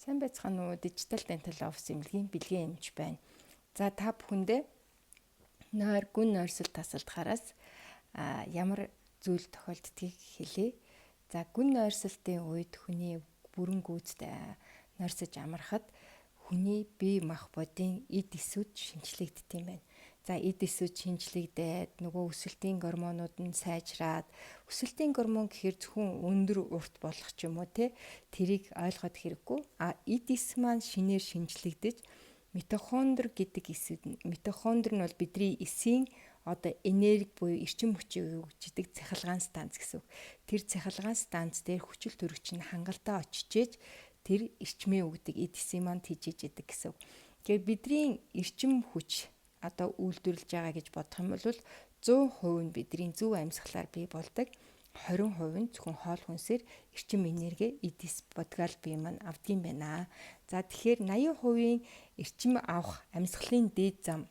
Сайн байцгаана уу? Digital Dental Office эмнэлгийн бэлгийн эмч байна. За, та бүхэндээ нойр, гүн нойрсол тасалдахаараас ямар зүйл тохиолддгийг хэлье. За, гүн нойрсолтын үед хүний бүрэн гүйцэд нойрсож амрахад хүний бие махбодын эд эсүүд шинчлэгддэг юм байна. За, эд эсүүд шинчлэгдээд, нөгөө өсөлтийн гормонууд нь сайжраад, өсөлтийн гормон гэхээр зөвхөн өндөр урт болох ч юм уу, те, тэрийг ойлгоход хэрэггүй. А эд эс маань шинээр шинчлэгдэж, митохондр гэдэг эсүүд, митохондр нь бол бидний эсийн одоо энерги буюу эрчим хүчийг өгчдөг цахилгаан станц гэсэн үг. Тэр цахилгаан станц дээр хүчил төрөгч нь хангалттай очиж, тэр эрчмээ өгдөг, эд эсийн маань тэжээж идэг гэсэн үг. Тэгэхээр бидний эрчим хүч одоо үйлдвэрлэж байгаа гэж бодох юм бол 100% нь бидний зөв амьсгалаар бий болдог. 20% нь зөвхөн хоол хүнсээр эрчим энерги эд эс бодгаал бие маань авдгийн байна. За, тэгэхээр 80%-ийн эрчим авах амьсгалын дээд зам,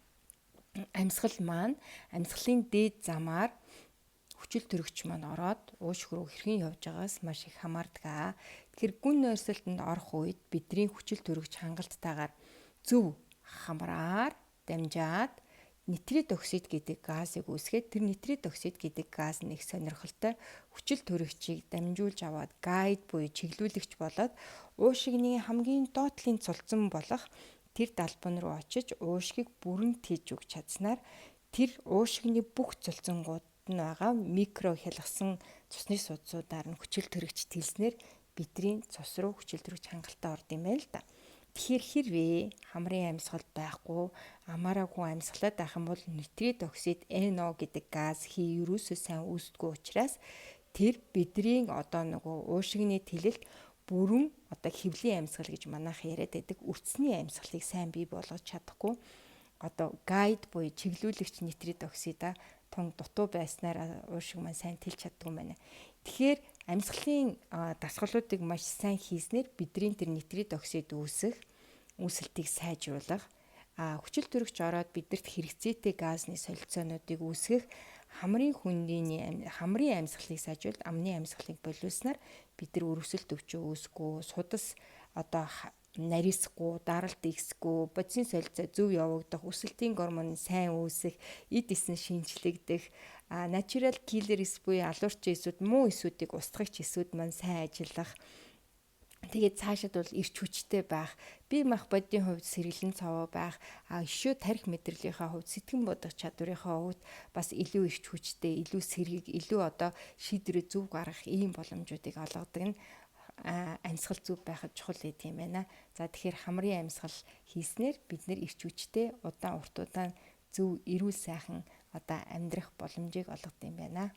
амьсгал маань амьсгалын дээд замаар хүчил төрөгч маань ороод уушиг руу хэрхэн явж байгаас маш их хамаардаг. Тэгэхээр гүн нойрсолтонд орох үед бидний хүчил төрөгч хангалттайгаар зөв хамраар дамжаад нитрит оксид гэдэг газыг үүсгээд, тэр нитрит оксид гэдэг газ нь их сонирхолтой, хүчил төрөгчийг дамжуулж аваад guide буюу чиглүүлэгч болоод уушигны хамгийн доод талын цулцан болох тэр далбан руу очиж уушгийг бүрэн тээж өгч чадсанаар тэр уушигны бүх цулцангууд нь байгаа микро хялгасан цусны судсуудаар нь хүчил төрөгч тэлснээр бидний цус руу хүчил төрөгч хангалттай орд юм байна л да. Тэгэхээр хэрвээ хамрын амьсгал байхгүй, амаараагүй амьсгалаад байх юм бол нитрит оксид NO гэдэг газ хий ерөөсөө сайн үүсдэггүй учраас тэр бидний одоо нөгөө уушигны тэлэлт бүрэн, одоо хэвлийн амьсгал гэж манайх яриад байдаг үртсний амьсгалыг сайн бий болгож чадахгүй, одоо guide буюу чиглүүлэгч нитрит оксида тун дутуу байснаар уушиг маань сайн тэлж чаддгүй юм байна. Тэгэхээр амьсгалын дасгалуудыг маш сайн хийснээр бидний тэр нитрит оксид үүсэх үүсэлтийг сайжруулах, хүчил төрөгч ороод биднэрт хэрэгцээтэй газны солилцоонуудыг үүсгэх, хамрын хөндийн хамрын амьсгалыг сайжруулах, амны амьсгалыг болиулснаар бид нар өрөвсөлт өвчөө үүсэхгүй, судас одоо нарийсахгүй, даралт ихсэхгүй, бодисын солилцоо зөв явагдах, өсөлтийн гормон сайн үүсэх, эд эс нь шинчлэгдэх, natural killer эс буюу алуурчин эсүүд, муу эсүүдийг устгагч эсүүд маань сайн ажиллах. Тэгээд цаашид бол эрч хүчтэй байх, бие махбодын хувьд сэргэлэн цовоо байх, өшөө тархи мэдрэлийнхаа хувьд, сэтгэн бодох чадварынхаа хувьд бас илүү эрч хүчтэй, илүү сэргийг, илүү одоо шийдвэрээ зөв гаргах ийм боломжуудыг олгодог нь амьсгал зөв байхад чухал гэдэг юм байна. За, тэгэхээр хамрын амьсгал хийснээр бид нэр эрч хүчтэй, удаан урт удаан зөв эрүүл сайхан одоо амьдрах боломжийг олгодог юм байна.